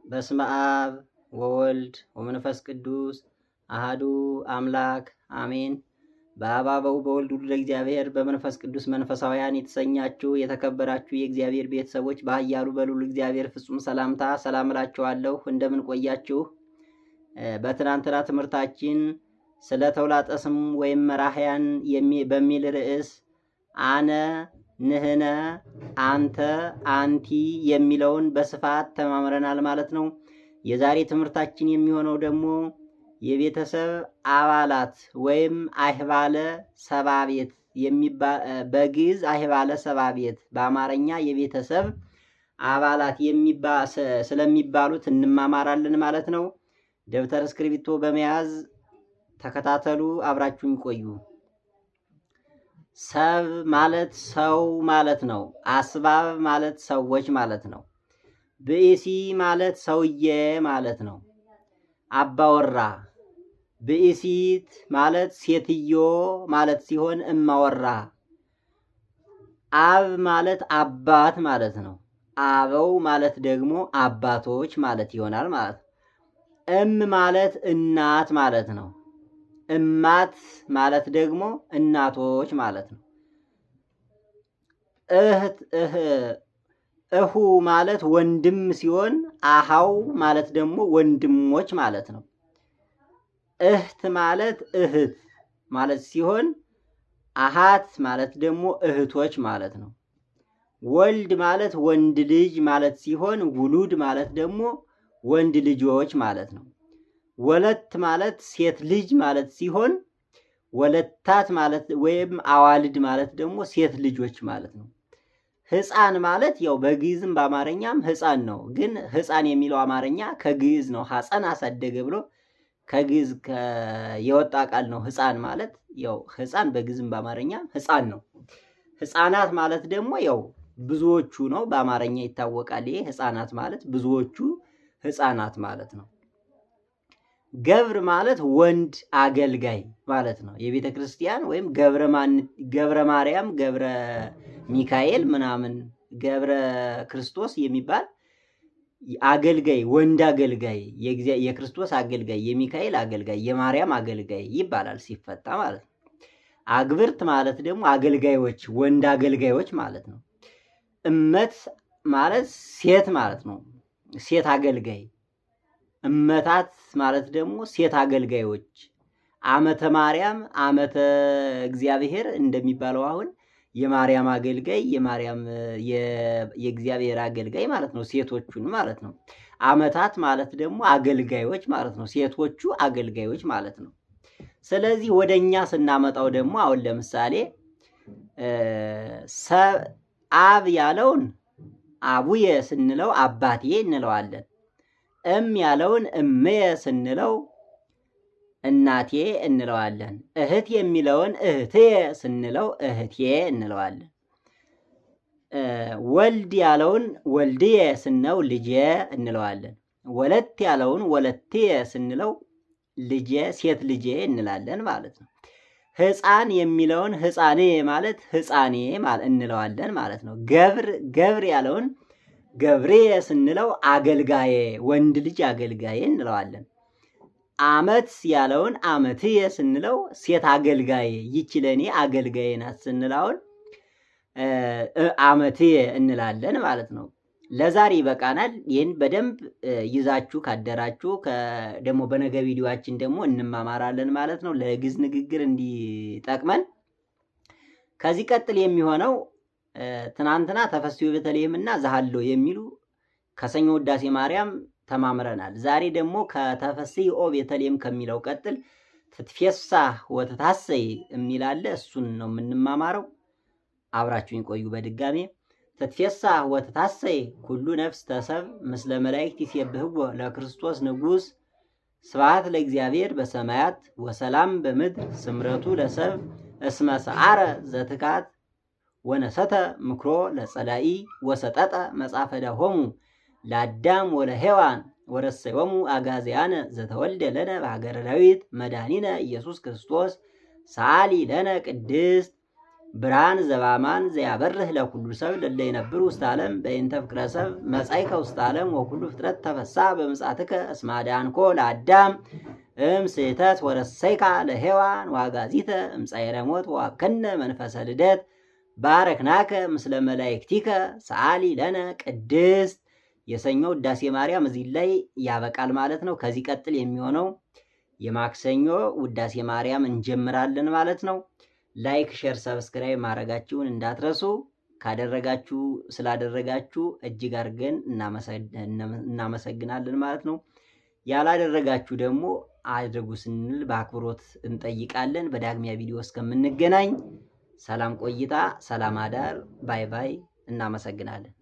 በስመ አብ ወወልድ ወመንፈስ ቅዱስ አሃዱ አምላክ አሜን። በአብ አበው በወልድ ውሉደ እግዚአብሔር በመንፈስ ቅዱስ መንፈሳውያን የተሰኛችሁ የተከበራችሁ የእግዚአብሔር ቤተሰቦች በኃያሉ በልዑል እግዚአብሔር ፍጹም ሰላምታ ሰላም እላችኋለሁ። እንደምን ቆያችሁ? በትናንትና ትምህርታችን ስለ ተውላጠ ስም ወይም መራሕያን በሚል ርዕስ አነ፣ ንህነ፣ አንተ፣ አንቲ የሚለውን በስፋት ተማምረናል ማለት ነው። የዛሬ ትምህርታችን የሚሆነው ደግሞ የቤተሰብ አባላት ወይም አይህባለ ሰባቤት በግዕዝ አይህባለ ሰባቤት በአማርኛ የቤተሰብ አባላት ስለሚባሉት እንማማራለን ማለት ነው። ደብተር እስክሪብቶ በመያዝ ተከታተሉ፣ አብራችሁን ቆዩ። ሰብ ማለት ሰው ማለት ነው። አስባብ ማለት ሰዎች ማለት ነው። ብእሲ ማለት ሰውዬ ማለት ነው። አባወራ። ብእሲት ማለት ሴትዮ ማለት ሲሆን እማወራ። አብ ማለት አባት ማለት ነው። አበው ማለት ደግሞ አባቶች ማለት ይሆናል ማለት ነው። እም ማለት እናት ማለት ነው። እማት ማለት ደግሞ እናቶች ማለት ነው። እህት እሁ ማለት ወንድም ሲሆን አሃው ማለት ደግሞ ወንድሞች ማለት ነው። እህት ማለት እህት ማለት ሲሆን አሃት ማለት ደግሞ እህቶች ማለት ነው። ወልድ ማለት ወንድ ልጅ ማለት ሲሆን ውሉድ ማለት ደግሞ ወንድ ልጆች ማለት ነው። ወለት ማለት ሴት ልጅ ማለት ሲሆን ወለታት ማለት ወይም አዋልድ ማለት ደግሞ ሴት ልጆች ማለት ነው። ሕፃን ማለት ያው በግዕዝም በአማርኛም ሕፃን ነው። ግን ሕፃን የሚለው አማርኛ ከግዕዝ ነው። ሐፀን አሳደገ ብሎ ከግዕዝ የወጣ ቃል ነው። ሕፃን ማለት ያው ሕፃን በግዕዝም በአማርኛም ሕፃን ነው። ሕፃናት ማለት ደግሞ ያው ብዙዎቹ ነው። በአማርኛ ይታወቃል። ይሄ ሕፃናት ማለት ብዙዎቹ ሕፃናት ማለት ነው። ገብር ማለት ወንድ አገልጋይ ማለት ነው። የቤተ ክርስቲያን ወይም ገብረ ማርያም፣ ገብረ ሚካኤል ምናምን ገብረ ክርስቶስ የሚባል አገልጋይ ወንድ አገልጋይ የክርስቶስ አገልጋይ፣ የሚካኤል አገልጋይ፣ የማርያም አገልጋይ ይባላል ሲፈታ ማለት ነው። አግብርት ማለት ደግሞ አገልጋዮች ወንድ አገልጋዮች ማለት ነው። እመት ማለት ሴት ማለት ነው። ሴት አገልጋይ። እመታት ማለት ደግሞ ሴት አገልጋዮች። ዓመተ ማርያም ዓመተ እግዚአብሔር እንደሚባለው አሁን የማርያም አገልጋይ የማርያም የእግዚአብሔር አገልጋይ ማለት ነው፣ ሴቶቹን ማለት ነው። ዓመታት ማለት ደግሞ አገልጋዮች ማለት ነው፣ ሴቶቹ አገልጋዮች ማለት ነው። ስለዚህ ወደ እኛ ስናመጣው ደግሞ አሁን ለምሳሌ አብ ያለውን አቡየ ስንለው አባቴ እንለዋለን። እም ያለውን እምየ ስንለው እናቴ እንለዋለን። እህት የሚለውን እህትየ ስንለው እህቴ እንለዋለን። ወልድ ያለውን ወልድየ ስንለው ልጄ እንለዋለን። ወለት ያለውን ወለትየ ስንለው ልጄ ሴት ልጄ እንላለን ማለት ነው። ሕፃን የሚለውን ሕፃኔ ማለት ሕፃኔ እንለዋለን ማለት ነው። ገብር ገብር ያለውን ገብርየ ስንለው አገልጋዬ ወንድ ልጅ አገልጋዬ እንለዋለን። አመት ያለውን አመትየ ስንለው ሴት አገልጋዬ ይቺ ለእኔ አገልጋዬ ናት ስንለውን አመትየ እንላለን ማለት ነው። ለዛሬ ይበቃናል። ይህን በደንብ ይዛችሁ ካደራችሁ ደግሞ በነገ ቪዲዮአችን ደግሞ እንማማራለን ማለት ነው። ለግዕዝ ንግግር እንዲጠቅመን ከዚህ ቀጥል የሚሆነው ትናንትና ተፈሥሒ ቤተልሔምና ዘሃሎ የሚሉ ከሰኞ ውዳሴ ማርያም ተማምረናል። ዛሬ ደግሞ ከተፈሥሒ ኦ ቤተልሔም ከሚለው ቀጥል ትትፌሳህ ወትታሰይ የሚል አለ። እሱን ነው የምንማማረው። አብራችሁኝ ቆዩ። በድጋሜ ትትፌሳህ ወትታሰይ ኩሉ ነፍስ ተሰብ ምስለ መላእክት ይሴብሕዎ ለክርስቶስ ንጉሥ ስብሐት ለእግዚአብሔር በሰማያት ወሰላም በምድር ስምረቱ ለሰብ እስመ ሰዓረ ዘትካት ወነሰተ ምክሮ ለጸላኢ ወሰጠጠ መጻፈ ዳሆሙ ለአዳም ወለሔዋን ወረሰዮሙ አጋዝያነ ዘተወልደ ለነ በሀገረ ዳዊት መድኃኒነ ኢየሱስ ክርስቶስ ሰአሊ ለነ ቅድስት ብርሃን ዘበአማን ዘያበርህ ለኩሉ ሰብእ ለእለ ይነብሩ ውስተ ዓለም በእንተ ፍቅረ ሰብእ መጻእከ ውስተ ዓለም ወኩሉ ፍጥረት ተፈሥሐ በምጽአትከ እስመ አድኃንኮ ለአዳም እም ስሕተት ወረሰይካ ለሔዋን ወአግዓዚተ እምጻዕረ ሞት ወሀብከነ መንፈሰ ልደት ባረክናከ ምስለ መላእክቲከ ሰአሊ ለነ ቅድስት። የሰኞ ውዳሴ ማርያም እዚህ ላይ ያበቃል ማለት ነው። ከዚህ ቀጥል የሚሆነው የማክሰኞ ውዳሴ ማርያም እንጀምራለን ማለት ነው። Like፣ share፣ subscribe ማድረጋችሁን እንዳትረሱ። ካደረጋችሁ ስላደረጋችሁ እጅግ አድርገን እናመሰግናለን ማለት ነው። ያላደረጋችሁ ደግሞ አድርጉ ስንል በአክብሮት እንጠይቃለን። በዳግሚያ ቪዲዮ እስከምንገናኝ ሰላም ቆይታ፣ ሰላም አዳር። Bye bye። እናመሰግናለን።